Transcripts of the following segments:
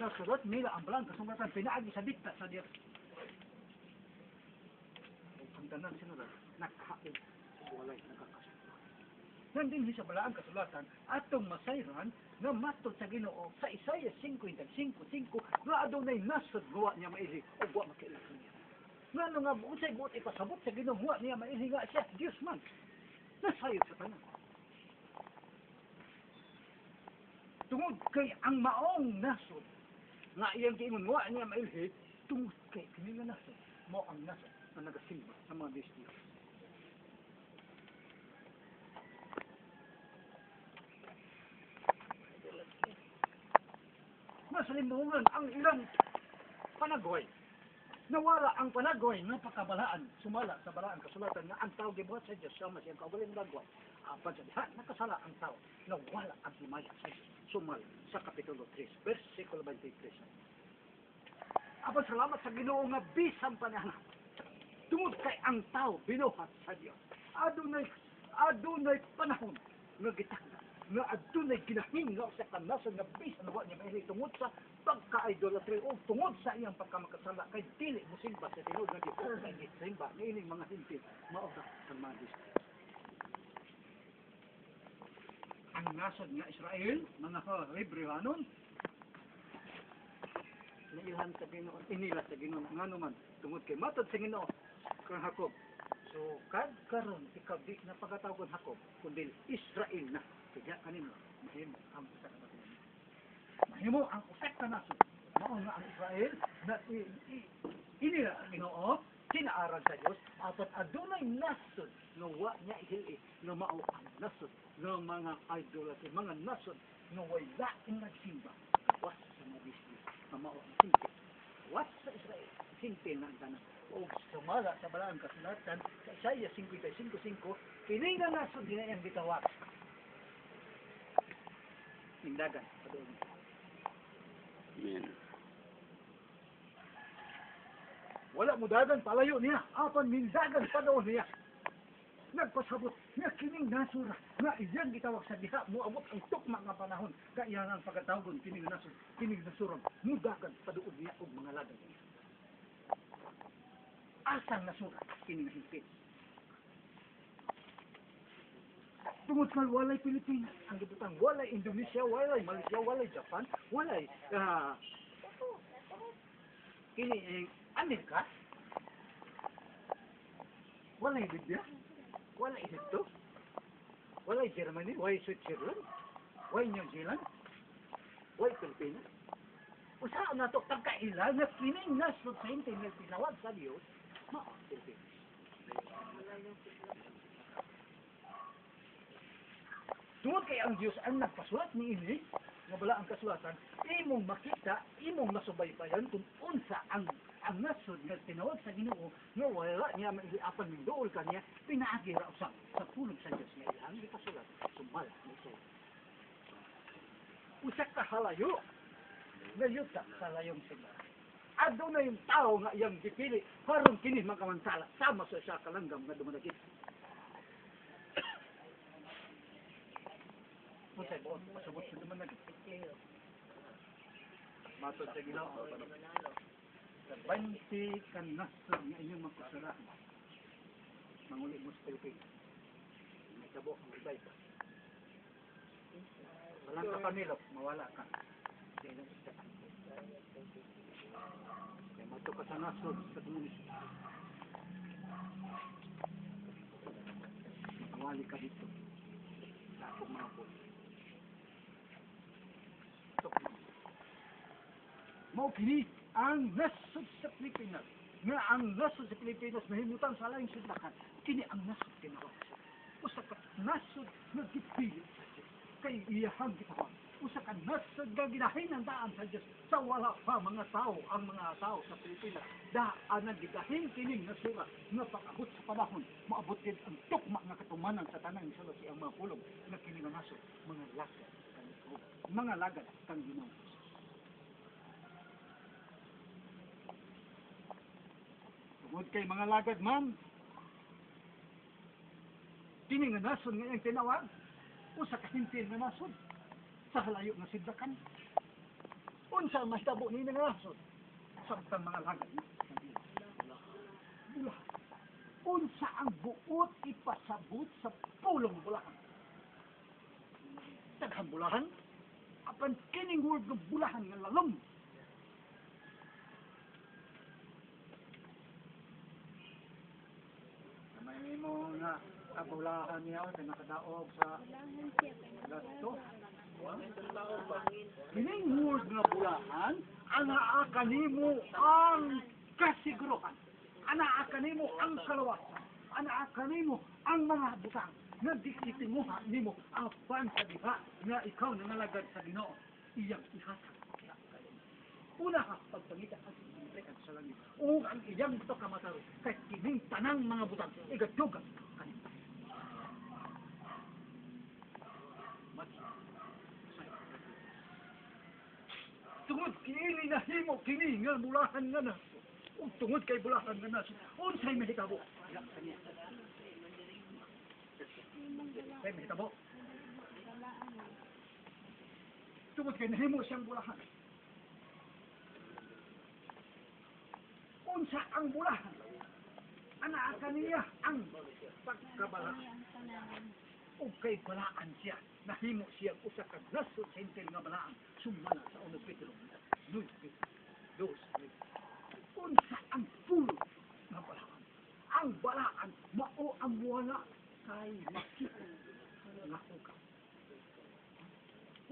Nasulat nila ang balang kasulatan pinaagi sa dikta sa Dios. Ug ang tanan sinulat nakahaog ug walay nagkakasala. Nandin sa balaang kasulatan atong masayran nga matod sa Ginoo sa Isaiah 55:5 nga adunay nasod nga wa niya mailhi ug wa makaila niya. Ngano nga unsay buot ipasabot sa Ginoo wa niya mailhi nga siya Dios man? Nasayod sa tanan. Tungod kay ang maong nasod nga iyang giingon wa niya mailhi, tungod kay kini nga nasod mao ang nasod nga nagasimba sa mga Diyos. Masalimugan ang ilang panaghoy. Nawala ang panaghoy nga pagkabalaan, sumala sa balaan kasulatan nga ang tao gibuhat sa Diyos sama siyang kaugaling lagwa. Apan sa diha nakasala ang tao, nawala ang himaya sa Diyos. Sumala sa Kapitulo 3, versikulo 23. Apan salamat sa Ginoo nga bisan pa niya. Tungod kay ang tao binuhat sa Diyos. Adunay panahon nga gitakda nga adunay ginahin nga usa ka nasod nga bisan wa niya mailhi tungod sa pagka-idolatry o tungod sa iyang pagkamakasala kay dili mosimba sa tinuod nga Dios kay gisimba niining mga hintil mao ra ang mga Diyos. Ang nasod nga Israel, mga Hebrehanon, nailhan sa Ginoo, inila sa Ginoo ngano man tungod kay matod sa Ginoo kang Jacob. So kad karon ikaw di na pagkatawgon Jacob kundi Israel na. Kaya kanimo mahimo ang usa ka nasod. Mahimo ang usa ka nasod. Mao nga ang Israel na inila sa Ginoo, kinaaran sa Dios, apan adunay nasod nga wa niya ihili nga mao ang nasod nga mga idolatry, mga nasod nga way laing nagsimba was sa mga Diyos nga mao ang simple. Was sa Israel, simple na ang tanan. O sumala sa balaan kasulatan sa Isaiah 55:5, kini nga nasod dinayang gitawag. Nindagan, padoon. Amen. Wala mo dagan palayo niya, apan mindagan padoon niya. Nagpasabot nga kining nasura nga iyang gitawag sa diha moabot ang tukma nga panahon ka iyang ang pagkatawgon kining nasod, kining nasuron mudagan paduod niya og mga lagan niya. Asang nasura kining hingpit? Tungod sa walay Pilipinas, ang gibutang walay Indonesia, walay Malaysia, walay Japan, walay kini Amerika, walay Libya, walay Egypto, walay Germany, walay Switzerland, walay New Zealand, walay Pilipinas. Usaon na to pagkaila nga kining nasod sa hintay nga tinawag sa Dios, mao ang Pilipinas. Tungod kay ang Dios ang nagpasulat niini nga bala ang kasulatan, imong makita, imong masubaybayan kung unsa ang nasod nga tinawag sa Ginoo nga wala niya mailiapan ning duol kaniya, pinaagi ra usab sa pulong sa Dios nga ilang gipasulat sumala ni Isaiah. Usa ka halayo nga yuta sa layong sila. Adunay yung tao nga iyang gipili aron kini makamantala sama sa isa ka langgam nga dumadagit. Unsay buot pasabot sa dumanagit? Matod sa Ginoo sa 20 ka nasod nga inyong magkasalanan, manguli mo sa Pilipinas. May tabo ang revival. Walang ka pamilok, mawala ka. Sa inyong isda. Kaya mato ka sa nasod sa komunista. Magwali ka dito sa akong mga puso. Mao kini ang nasod sa Pilipinas. Nga ang nasod sa Pilipinas mahimutan sa laing sidlakan. Kini ang nasod tinawag sa usa ka nasod nga gipili sa Dios. Kay iyahang gitawag. Usa ka nasod nga ginahin ang daan sa Dios sa wala pa mga tao, ang mga tao sa Pilipinas. Daan ang gidahin kining nasura nga pag-abot sa panahon, moabot din ang tukma nga katumanan sa tanan sa siyang mga pulong nga kini nga nasod, mga lagad kang mga lagad kang Ginoo. Tungod kay mga lagad man, kini nga nasod nga iyang tinawag, usa ka hintil nga nasod sa halayo nga sidlakan. Unsa ang mahitabo ni nga nasod? Samtang mga lagad ni Bulahan. Unsa ang buot ipasabot sa pulong bulahan? Daghang bulahan, apan kining word ng bulahan nga lalom. May mo nga kabulahan niya kay nakadaog sa gasto. Kining word nga bulahan, anaa kanimo ang kasiguruhan. Anaa kanimo ang kalawasan. Anaa kanimo ang mga butang nga di itinguha nimo apan sa diha nga ikaw nangalagad sa Ginoo, iyang ihatag. Una ka pagpangita ang ginoo sa langit ug ang iyang pagkamataro, kay kining tanang mga butang igadugang kanimo. Tungod kini nahimo kini nga bulahan nga nasod, ug tungod kay bulahan nga nasod, unsay mahitabo? Unsay mahitabo? Tungod kay nahimo siyang bulahan. Unsa ang bulahan? Anaa kaniya ang pagkabalaan. Ug kay balaan siya, nahimo siya usa ka nasod sa hintil nga balaan, sumala sa 1 Pedro 9, 2. Unsa ang pulo nga balaan? Ang balaan mao ang wala kay makita nga hugaw.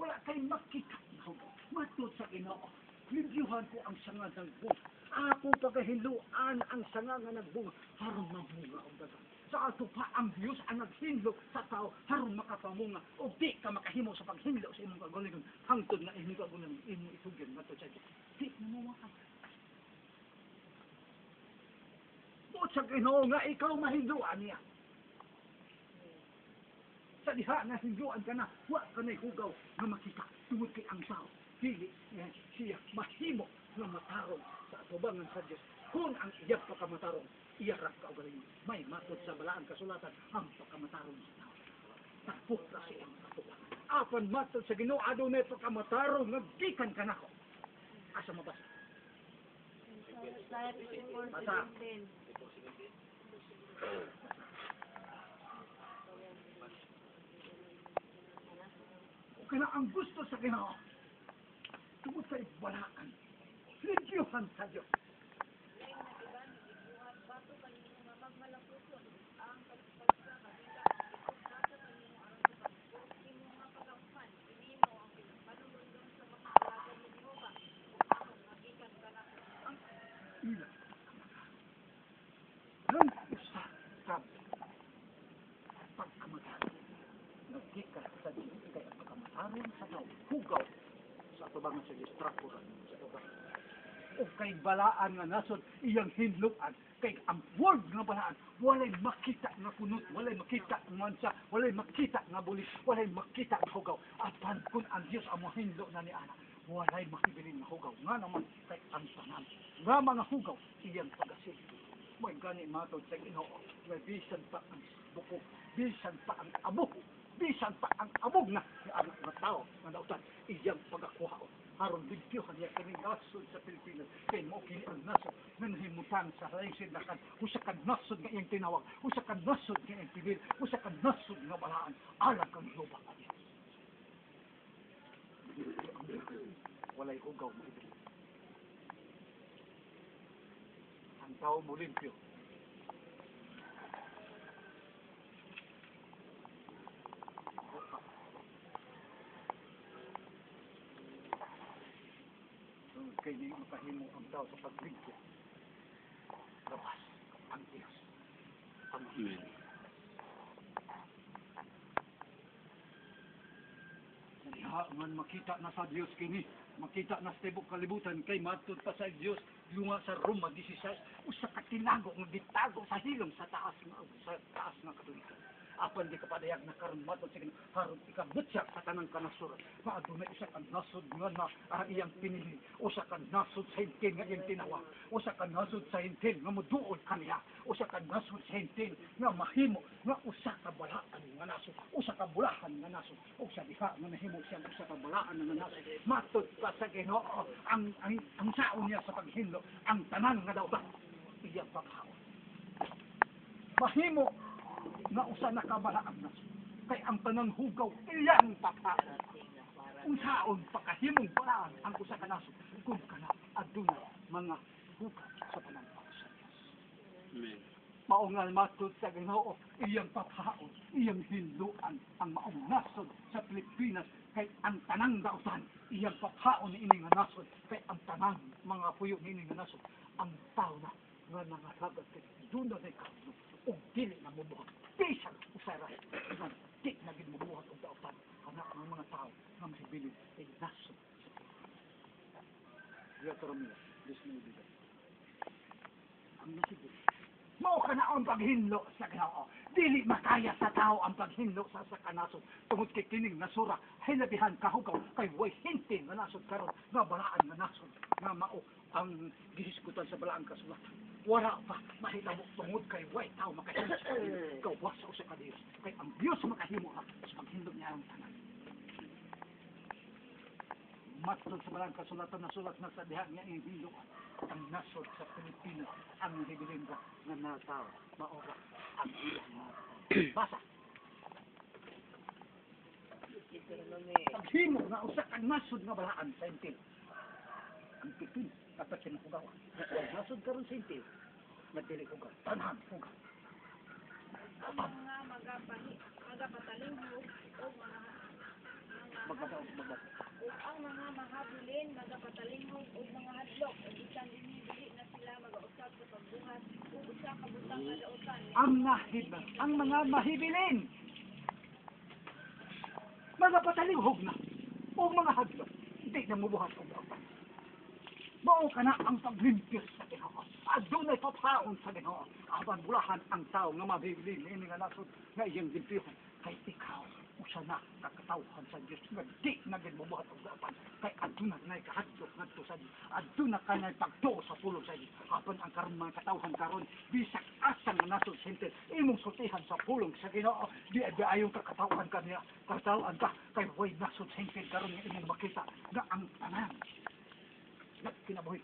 Wala kay makita nga hugaw. Matod sa Ginoo, libyuhan ko ang sanga ng bunga. Ako pagahinluan ang sanga nga nagbunga, aron mamunga ang dagan. Sa ato pa ang Diyos ang naghinlo sa tao aron makapamunga, ug di ka makahimo sa paghinlo sa imong kaugalingon hangtod nga imong kaugalingon imong isugyan ngadto sa Diyos. Di na mo maka. Buot sa Ginoo nga ikaw mahinloan niya. Sa diha nga hinloan ka na, wa ka na'y hugaw nga makita tungod kay ang tao dili siya mahimo nga matarong sa atubangan sa Diyos. Kung ang iyang pagkamatarong, iya ra kaugalingon. May matod sa balaan kasulatan ang pagkamatarong sa tao. Tapok ra siya ang katuwa. Apan matod sa Ginoo, adunay pagkamatarong nga gikan kanako. Asa mabasa? Basa. Kana ang gusto sa Ginoo. Tungod sa balaan, libyuhan sa Diyos. Ila. Nang usa ka pagkamataron, naggikan sa Diyos kay ang pagkamataron sa tao, hugaw sa atubangan sa Diyos, trakuran sa atubangan. O kay balaan nga nasod, iyang hinluan, kay ang word nga balaan, walay makita nga kunot, walay makita nga mansa, walay makita nga bulis, walay makita nga hugaw. Apan kung ang Diyos ang mahinlo na ni Ana, walay makibilin nga hugaw. Nga naman kay ang tanan nga mga hugaw, iyang pagasil. May gani matod sa Ginoo, nga bisan pa ang buko, bisan pa ang abo, bisan pa ang abog na ni anak nga tao nga nautan, iyang pagakuhaon. Aron limpyohan niya kini nasod sa Pilipinas, kay mao kini ang nasod nga nahimutan sa laing sidlakan, usa ka nasod nga iyang tinawag, usa ka nasod nga iyang pinil, usa ka nasod nga balaan alang kang Jehova ang Diyos. Walay hugaw mahibili. Ang tao mo limpyo. Kay di makahimo ang tao sa paglimpyo. Gawas ang Diyos. Ang Amen. Diha man makita na sa Dios kini, makita na sa tibok kalibutan kay matud pa sa Dios lunga sa Roma 16, usa ka tinago nga gitago sa hilom sa taas nga katulikan. Apan di ka padayag na karon matod sa Ginoo aron ikabutya sa tanang kanasuran nga adunay usa ka nasod nga na ang iyang pinili, usa ka nasod sa hintil nga iyang tinawag, usa ka nasod sa hintil nga moduol kaniya, usa ka nasod sa hintil nga mahimo nga usa ka balaan nga nasod, usa ka bulahan nga nasod. Ug sa diha nga nahimo siyang usa ka balaan nga nasod, matod pa sa Ginoo, ang saon niya sa paghinlo ang tanan nga dautan iyang paghaon, mahimo nga usa na ka balaan nasod kay ang tanan hugaw iyang paghaon. Unsaon pakahimong balaan ang usa ka nasod kung kana aduna mga hugaw sa panampaw sa Dios? Amen. Mao nga matod sa Ginoo, iyang paphaon, iyang hinluan ang maong nasod sa Pilipinas kay ang tanang dautan iyang paphaon ni ini nga nasod, kay ang tanang mga puyo ni ini nga nasod, ang tao na nga nangalagad kay duna na kahadlok ug dili na mobuhat bisan usa ra nga di na gid mobuhat og dautan. Kana ang mga tao nga mahibilin ay nasod sa Pilipinas. Deuteronomio 19. Ang nasigur mao kana ang paghinlo sa Ginoo. Dili makaya sa tao ang paghinlo sa kanasod tungod kay kining nasura hilabihan kahugaw kay way hintin nga nasod karon nga balaan nga nasod nga mao ang gihisgutan sa balaang kasulatan. Wala pa mahitabo tungod kay way tao makahimo sa Ginoo gawas sa usa ka Dios, kay ang Dios makahimo ra sa paghinlo niya ang tanan. Matod sa balaang kasulatan, nasulat na sa diha nga iyang hinloan ang nasod sa Pilipinas, ang hibilin ra nga natao maora ang iyang mga basa paghimo nga usa ka nasod nga balaan sa hintil ang Pilipinas dapat kinahugawan. Ang nasod karon sa hintil nga dili hugaw, tanan hugaw. Ang mga magapatalinghog o mga Magbasa, magbasa. Ug ang mga mahabilin magapatalinghog og mga hadlok, ug bisan dinhi dili na sila magausab sa pagbuhat og usa ka butang nga dautan. Ang mga mahibilin mga patalihog na o mga hadlok, di na mubuhat og dautan. Mao kana ang paglimpyo sa Ginoo. Adunay papaon sa Ginoo. Apan bulahan ang tao nga mabilin ini nga nasod nga iyang limpyuhan kay ikaw usa na kakatawhan sa Dios nga di na gid mobuhat og dautan kay aduna nay kahadlok ngadto sa Dios, aduna ka nay pagtuo sa pulong sa Dios. Apan ang karon mga katawhan karon, bisag asa nga nasod sa hintil imong sultihan sa pulong sa Ginoo, di di ayon ka katawhan ka niya, katawhan ka kay way nasod sa hintil karon nga imong makita nga ang tanan nagkinabuhi.